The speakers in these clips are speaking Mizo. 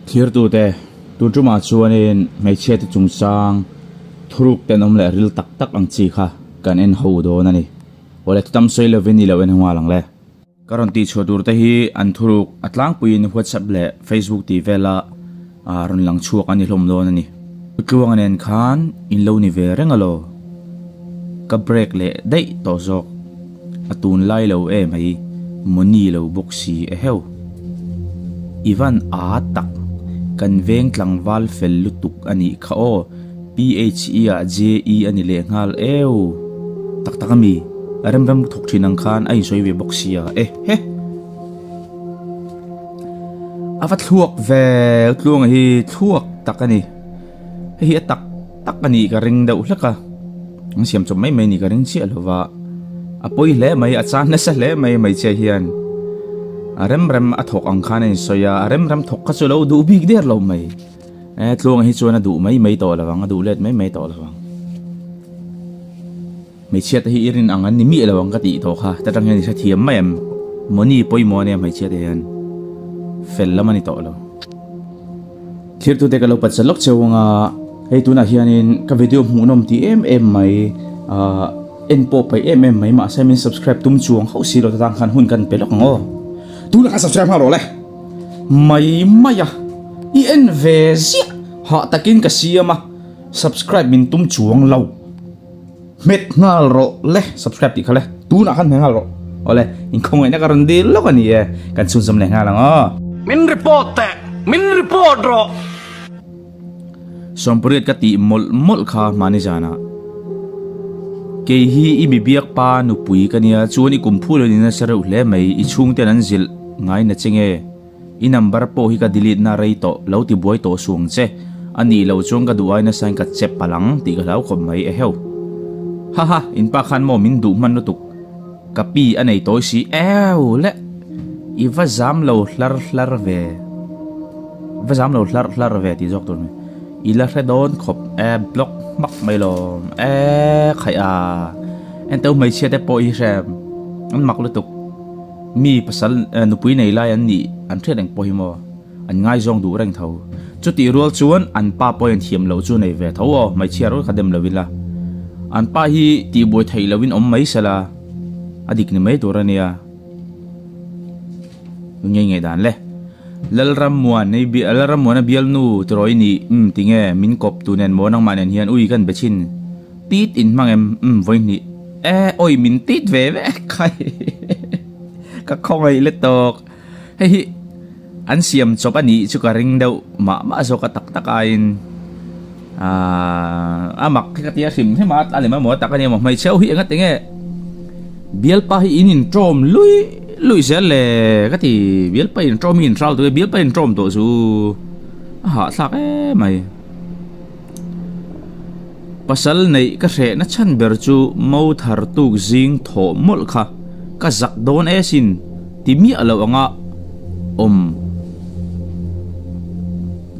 Thirtute, tun tumah chuanin hmeichhiate chungchang thuruk tenawm leh ril tak tak ang chi kha kan en ho dawn a ni. Awle thutam sawi lovin i lo en nghal ang le. Ka rawn tihchhuah tur te hi an thuruk a tlangpuiin WhatsApp leh Facebook tih vela rawn lang chhuak a ni hlawm dawn a ni. Tluanga nen khan in lo ni ve reng alaw? Ka break leh daih tawh zawk. A tunlai lo em hei, money lo bawk si eheu. I van aa tak, kan veng tlangval fel lutuk a nih kha aw, PHE ah JE a ni leh nghal eu. Tak tak ami, a rem rem thawk thin ang khan a insawi ve bawk sia e he. A va thluak ve, Tluanga hi thluak tak a ni. Hei hi a tak tak a nih ka ring deuh hlek a, an siam chawp mai mai nih ka ring chiah lo va, a pawi hle mai, a chan nasa hle mai hmeichhia hian a rem rem a thawk ang khan a insawi a, a rem rem thawk kha chu lo duh bik der lo mai, e Tluanga hi chuan a duh mai mai tawh lo ang, a duh let mai mai tawh lo ang. Hmeichhia te hi i rin ang an ni miah lo ang ka tih tawh kha, ta tang hian i hrethiam mai em? Money pawimawh ania hmeichhia te hian fel lam a ni tawh lo. Thirtute ka lo patsa lawk cheu anga hei tunah hianin ka video hmuhnawm ti em em mai ah en pawh paih em em mai mahse min subscribe tum chuang hauh si lo ta tang khan hun kan pe lawk ang aw. Tunah khan subscribe nghal rawh le. Mai mai a i en ve ziah hah takin ka siam a subscribe min tum chuang lo. Hmet nghal rawh le, subscribe tih kha le, tunah khan hmet nghal rawh. Awle, inkhawngaihna ka rawn dil lawk a ni e, kan chhunzawm leh nghal ang aw. Min report teh, min report rawh. Sawmpariat ka tih mawlh mawlh kha hmani zanah. Kei hi i mi biak pa nupui ka nia, chuan i kum phu lo in nasa reuh hle mai, i chhungten an zilh ngai na che nge? I number pawh hi ka delete na rei tawh, lo ti buai tawh suang che. A nih loh chuan ka duh ai nasa in ka che palh ang tih ka hlau khawp mai eheu. Haha, in pa khan maw min duh hman lutuk. Ka pi a nei tawi si eu le. I va zam lo hlar hlar ve. I va zam lo hlar hlar ve tih zawk tur mai. I la hre dawn khawp e block hmak mai lawm e khaih a. Enteu hmeichhia te pawh hi hrem an mak lutuk. Mi pasal nupui nei lai an nih an hriat eng pawh hi maw? An ngaizawng duh reng tho. Chutih rual chuan an pa pawhin thiam loh chu nei ve tho aw, hmeichhia rual kha dem lo ila. An pa hi tihbuai theih lohin awm mai sela, a dik ni mai tur a nia. Ngei ngei dan le. Lalrammuan i Lalrammuana bialnu tiraw i nih? Umm tinge min kawp tu nen maw nangmah nen hian ui kan be chhin. Tit in hmang em? Umm vawihnih. E awi min tit ve ve khai ka khawngaih le tawk. Hei hi an siam chawp a nih chu ka ring deuh mah mah zawk a tak tak aiin aaa a mak hi ka tia hrim hrim a a lem emaw tak a ni emaw hmeichhe ho hi enga tinge bialpa hi in intawm lui lui zel le ka ti bialpa intawm hi inhral duh e bialpa intawm tawh chu a hahthlak emai. Pasal neih ka hrehna chhan ber chu mo thar tuk zing thawh mawlh kha ka zak dawn e sin ti miah lo anga awm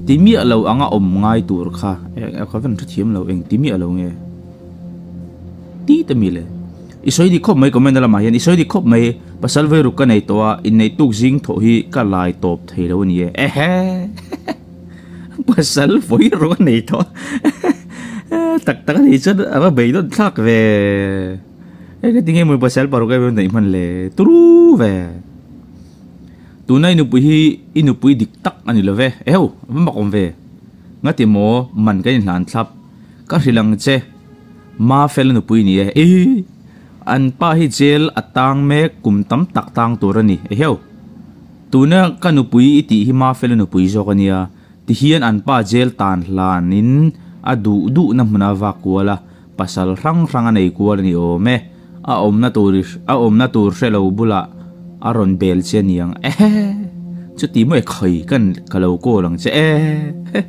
ti miah lo anga awm ngai tur kha ka van hrethiam lo eng ti miah lo nge ti te mi le i sawi dik khawp mai comment lamah hian i sawi dik khawp mai pasal vairuk ka nei tawh a inneih tuk zing thawh hi ka lai tawp thei lo a ni e ehe. Pasal vawi rawh a nei tawh tak tak a nih chuan a va beidawt thlak ve hei ka tinge maw pasal paruk em em neih hman le turu ve tuna i nupui hi i nupui dik tak a ni lo ve eheu a va mak awm ve ngati maw man ka inhlan thlap ka hrilh ang che Mafel a nupui ni e ih an pa hi jail a tang mek kum tam tak tang tur a ni eheu. Tuna ka nupui i tih hi Mafela nupui zawk a nia, tihian an pa jail tan hlanin a duh duhna hmun a vak kual a, pasal hrang hrang a nei kual a ni awm e, a awmna tur i a awmna tur hre lo bulah a rawn bel che a niang ehe, chuti maw e khawi kan ka lo call ang che ehe.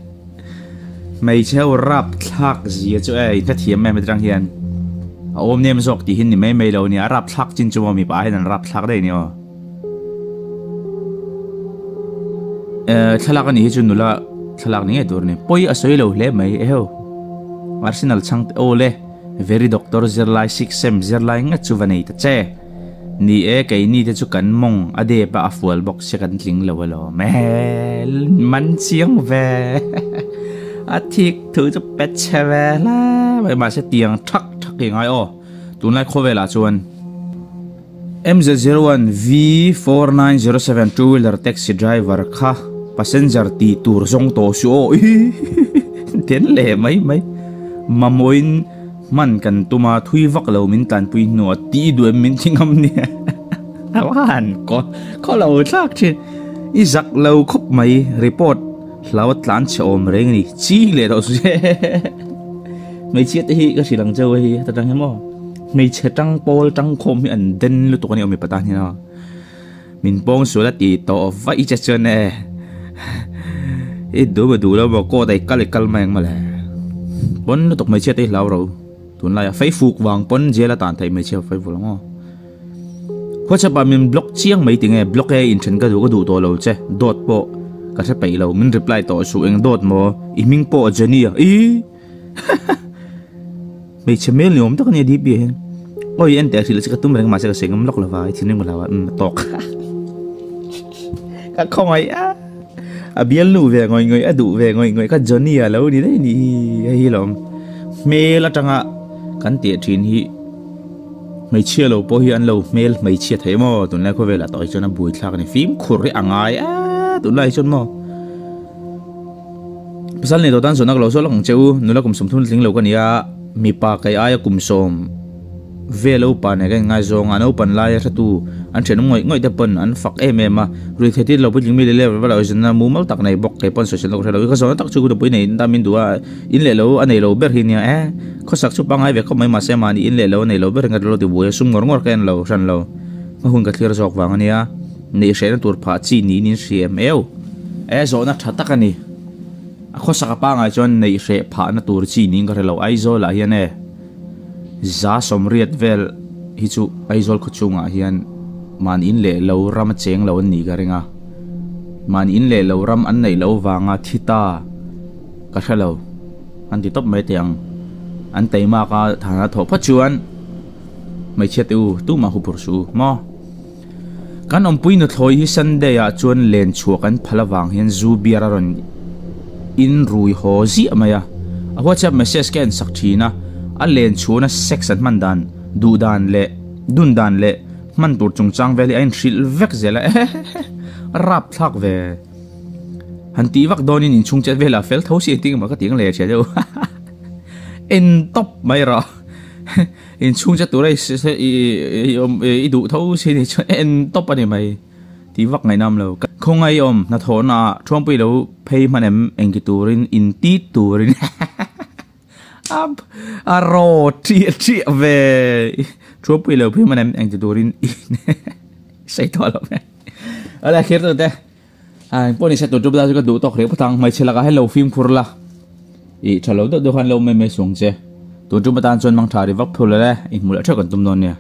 Hmeichhe ho rap thlak zia chu e inhrethiam em aṭang hian a awm nem zawk tih hi ni mai mai lo a nia, a rap thlak chin chu maw mipa ah hian an rap thlak daih a ni aw. Eh thlalak a nih hi chu nula thlalak ni ngei tur a ni pawi a sawi lo hle mai eheu Arsenal chhang te aw le very doctor zirlai six sem zirlai ngat chu va nei ta che. Ni e, keini te chu kan mawng a dep a, a fual bawk sia kan tling lo alawm e. Man chiang ve. A thik thu chu pe chhe ve hle mai, mahse tiang thak thak hi ngai aw. Tunlai khawvelah chuan MZ01 V4907 two wheeler taxi driver kha passenger tih tur zawng tawh suh aw den leh mai mai mamawhin hman kan tum a thui vak lo min tlanpui hnuah tih duh em min ti ngam nia a va han khaw lo thlak thin i zak lo khawp mai report hlau a tlan chhe awm reng a ni ching leh tawh suh che hmeichhia te hi ka hrilh ang cheu hei heta tang hian maw. Hmeichhe tang pawl tang khawm hi an den lutuk a ni aw mipa tan hian aw. Min pawng sual a tih tawh vaih che chuan e i duh maw duh lo maw court ah i kal i kal mai ang mawle. Pawn lutuk hmeichhia te hi hlau ro tunlai ah feifuk vang pawn jail a tan theih hmeichhia feifuk ang aw. WhatsApp ah min block chiang mai tinge block e inthen ka duh ka duh tawh lo che dawt pawh ka hre peih lo min reply tawh suh eng dawt maw i hming pawh Jenny a ih. Hmeichhe hmel ni awm tak a nia DP ah hian. Awi en teh a hrilh che ka tum reng mahse ka sawi ngam lawk lova i thinrim ka hlau a umm a tawk. Ka khawngaih a a bialnu ve ngawih ngawih a duh ve ngawih ngawih kha Johnny a lo ni daih a nih hi hei hi lawm hmel atanga kan teh thin hi hmeichhia lo pawh hi an lo hmel hmeichhia thei maw tunlai khawvelah tawh hi chuan a buaithlak a ni fimkhur hi a ngai a tunlai hi chuan maw. Pasal nei tawh tan zawhna ka lo zawt lawk ang che u, nula kum 30 tling lo ka ni a, mipa kei aia kum 10 vel a upa nen ka inngaizawng a, naupan laia hratu an thianawm ngawih ngawih te pawn an fak em em a, ruihtheih tir lo puitling mi leh leh va lo zawhna mumal tak nei bawk kei pawn sawisel lawk hre lo, ka zawhna tak chu ka nupui nei ta min duh a, in leh lo a nei lo ber hi nia e, khawsak chu pangngai ve khawp mai mahse mahni in leh lo a nei lo ber hi ka lo ti buai a, sum ngawr ngawr ka en lo hran lo, hma hun ka thlir zawk vang a nia. Neih hrehna tur phah chi niin in hria em eu? E zawhna tha tak a ni. A khawsak a pangai chuan neih hreh phahna tur chi niin ka hre lo. Aizawl ah hian e 180 vel hi chu Aizawl khaw chungah hian mahni in leh lo ram a cheng lo an nih ka ring a. Mahni in leh lo ram an neih loh vanga thi ta ka hre lo. An ti tawp mai teh ang. An teimak a thana thawh phawt chuan hmeichhia te u tumah hu phur suh u maw? Kan awmpui nuthlawi hi Sunday ah chuan len chhuah kan phal avang hian zu beer a rawn in rui haw ziah mai a. A WhatsApp message ka en sak thin a, a len chhuahna sex an hman dan, duh dan leh dun dan leh hman tur chungchang vel hi a inhrilh vek zel a, ehehehe rap thlak ve. Han tih vak dawnin inchhung chet velah fel tho si engtin emaw ka ti ang leh ṭhian deuh en tawp mai rawh. Inchhung che tura i duh tho si ni chuan en tawp a ni mai tih vak ngaihnam lo. Khawngaih awm hnathawhna ah Thuampui lo phei hman em engti turin inti turin a raw chiah chiah ve Thuampui lo phei hman em engti turin sawi tawh lo ve. Awle thlir tute engpawh ni se tur chu ka duh tawk hle phawt ang hmeichhe lakah hian lo fimkhur la ih tha lo deuh deuh khan lo mai mai suang che tun tum atan chuan mangtha ri vak phur lo le inhmuh leh theuh kan tum dawn nia.